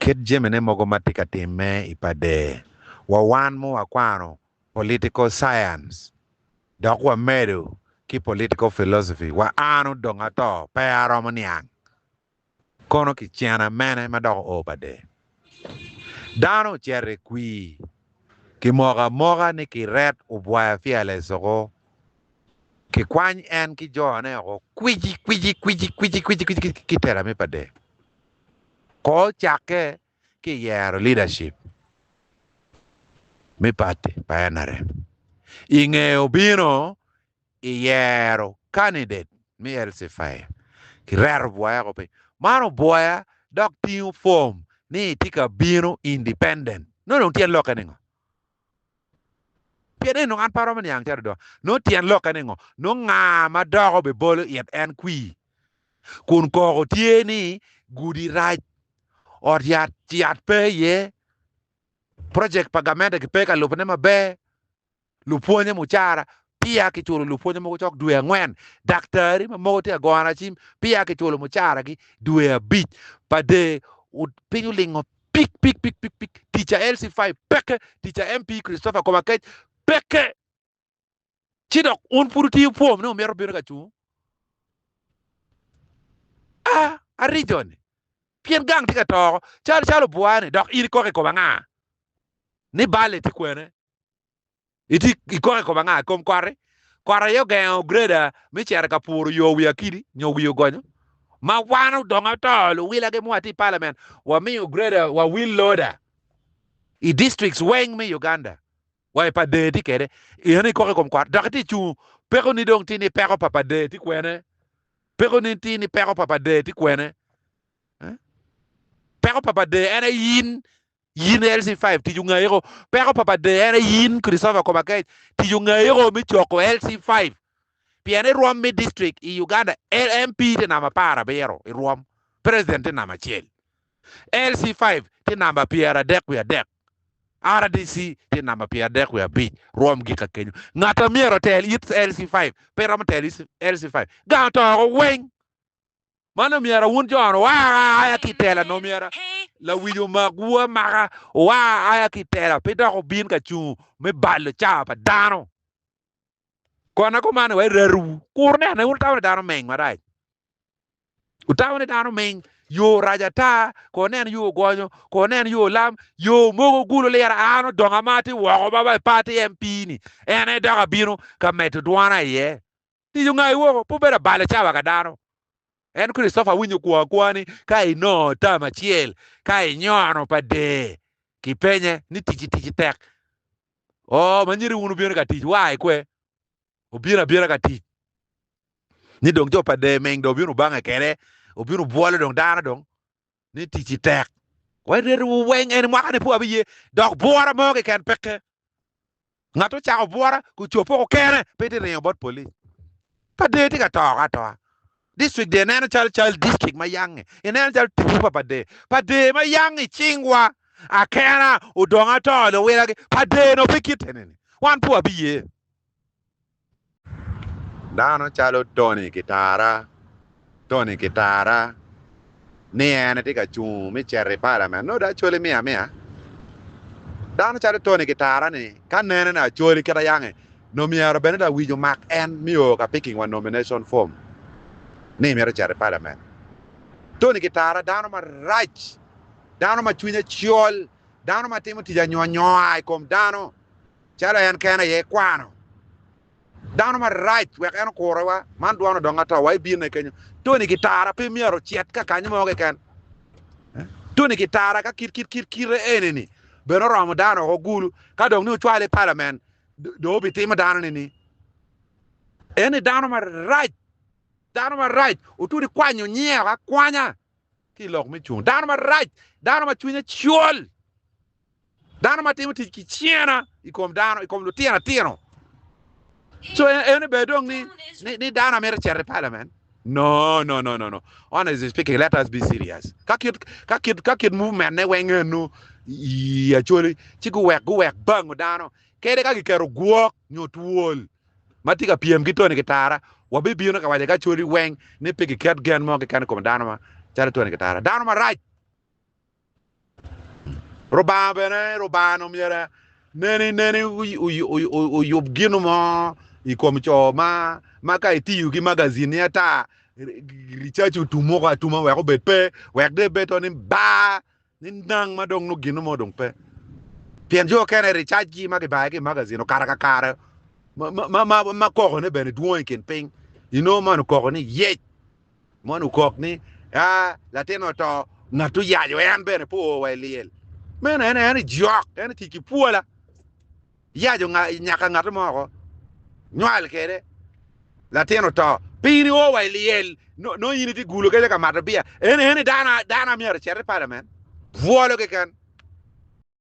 Kit jamine mogo ma tye ka timme i pader wa wan ma wakwano political science dok wamedo ki political philosophy wa an odong ato pe aromo niang kono kicena mene ma dok oo pader. Dano ocito i kwir kimoko amoka ni kiret obwaya fearless oko kikwany en ki jone oko kwici kwici kwici kwici kwici kwici ki tela me pader. Kor ocakke ki i yero leadership me party pa nrm. I nge obino i yero candidate me LC5 kireto obwoya woko piny. Man obwoya dok tingo form ni etye ka bino independent. Nongo dong tyen lokke ningo? Pien eni nongo an pe aromo niang calo do. Nongo tyen lokke ni ngo? Nongo nga ma dok obibolo it en kwir kun koko tye ni gudi rac, ot yat yat pe iye, project pa gamente kipe ka lubone maber, lupwonye mucara peya kiculo lupwonye mogo cok dwe angwen, daktari ma mogo tye ka gona cim peya kiculo mucaragi dwe abic pa der piny olingo pik pik pik pik pik tic a LC5 peke tic a MP Christopher Komakech peke ci dok un pud wutiyo pwom ni wumito bino ka cung a arijo ni pien gang tye ka toko cal calo obwa ni dok in ikok i kom anga ni balle tye kwene Itye ikok i kom anga? I kom kot-ti? Kot aye ogengo greda me cito ka puro yo wi akidi nyo wi ogonyo ma wan odong ato luwilagi ma watye i palament wamiyo greda wa wheel loader i districts weng me Uganda wa i Pader tye kwede. Eno ikok i kom kot dok itye cungo pekoni dong tye ni peko pa Pader tye kwene? Pekoni tye ni peko pa Pader tye kwene? Peko pa Pader en aye in Yin LC5 tic ongayiko peko pa Pader en aye in Christopher Komakech tic ongayiko me coko LC5 pien i rwom me district i Uganda MP tye namba 17 i rwom president tye namba acel LC5 tye namba 33 RDC tye namba 35 rwom gi ka kenyo ngat a myero otel it LC5 pe romo telo it LC5 gang otoko weng Man omyero wun jo-nu wua aya ki i tela nongo myero lawic omakwu amaka wua aya ki i tela pe dok wubin ka cungo me balo cawa pa dano. Kona kuman wa iretowu kur nene wun wutamo ni dano ming marac wutamo ni dano ming yo rac ata ko nen yo ogonyo ko nen yo olam yo mogo gulo lira an odongo ama tye woko ma wa i party MP ni en aye dok abino ka medo dwona iye. Tic ongayi woko, pe obedo abalo cawa ka dano. En Christopher winyo kwo akwa ni ka inongo tam acel ka inyono pa der kipenye ni ticci ticci tek. Oo ma nyeri wun wubino ka tic wa ikwe obino abina ka tic ni dong jo pa der ming dong obino obange kede obino obwolo dong dano dong ni ticci tek. Wa ireto weng en mwaka ni pe wabiye dok bwora mo keken peke. Ngat ocako bwora kucopo oko kene pe tye ringo bot police. Pader tye ka toko atoa. District de neno calo cal district ma yange. Ineno calo tipo pa pader. Pader ma yang i cingwa akena odong ato luwilagi. Pader no pe kite nini. Wan pe wabiye. Dano calo Tony Kitara, Tony Kitara, ni en etye ka cung me cito i palament nongo dong Acholi miyo amiya. Dano calo Tony Kitara ni ka nene ni Acholi kit ayange nongo myero bene lawic omak en me o ka picking wa nomination form ni mito cito i palament. Tony Kitara dano marac, dano ma cwinye col, dano ma timo tic anyonyoa i kom dano. Calo en kene aye kwano dano marac wek en okurewa. Man dwon odong ato wa ibine kenyo. Tony Kitara pe myero ocit ka kanyo mo keken. Tony Kitara ka kit kit kit kite eni-ni bene oromo dano oko gulu ka dong ni ocwale i palament dong obitimo dano ni ni en-ni dano marac dano marac otudi kwanyo nyinge oko akwanya ki i lok me cung dano marac dano ma cwinye col. Dano ma timo tic ki cena i kom dano, i kom lutino atino. So en ber dong ni, ni, ni dano amito cito i parliament. No, no, no, no, no. Honestly speaking, let us be serious. Ka kit, ka kit, ka kit movement ne weng eno i Acholi, ci guwek, guwek bango dano. Kede ka giketo gwok nyo twol ma tye ka pyem ki Tony Kitara, wabibino ka waco ki Acholi weng ni pe giket gen mo keken i kom dano ma calo Tony Kitara. Dano marac. Rubanga bene, Rubanga no myero neni neni oyub gino mo i kom co ma ma ka itiyo ki magazin ni ata ricaci otum moko atuma wek obed pe wek de bed to ni ba ni nang ma dong nongo gino mo dong pe pien jo okene ricacgi ma kibayo ki i magazin okato kakare ma ma ma ma kokone bene dwong i kin piny inongo man okoko ni yec Mon okok ni, Aa, latin oto, ngat oyaco en bene pe oo wa i lyel. Meno en en jok, en tic ki pwola. Yaco nyaka ngat mo oko, nywal kede. Latin oto, pe in io wa i lyel, nongo in itye gulo kece ka mato biya. En en dano, dano myero ocit i palament. Bwolo keken.